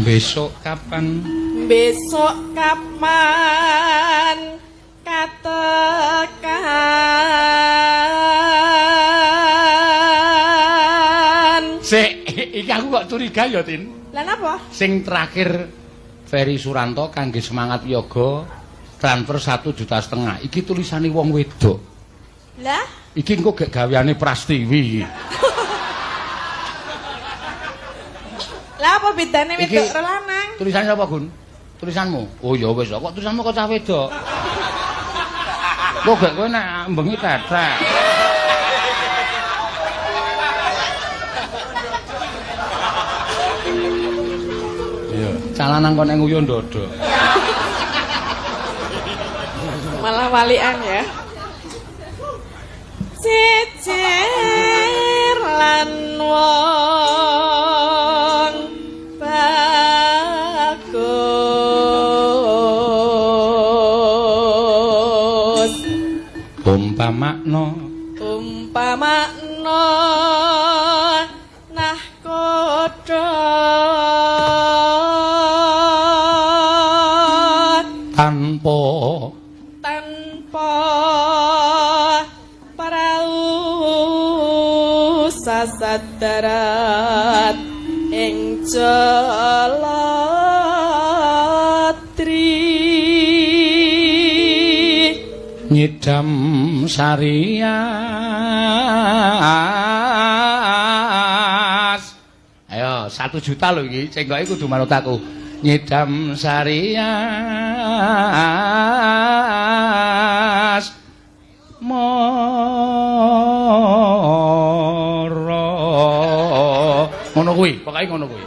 Besok kapan? Besok kapan katekan? Sik, iki aku kok curiga ya, Tin. Lah napa? Sing terakhir Ferry Suranto kangge semangat yoga transfer 1,5 juta. Iki tulisane wong wedok. Lah? Iki engko gek gaweane Prastiwi iki. Lah apa bedane Iki- wedok karo lanang? Tulisannya apa, Gun? Tulisanmu? Oh ya wis, kok tulisanmu kok cah wedok. Kok gek kowe nek bengi tetek. Iya, cah lanang kok nek nguyuh ndodok. Malah walian ya. Cecer lan wong bagus. Umpamakno Umpamakno nahkoda tanpa tanpa parau sasadarat ing jaladri. Nyidam sarias. Ayo, 1 juta lho iki, cenggoke kudu manut aku. Nyidam sarias mara. Ngono kuwi, pokoke ngono kuwi.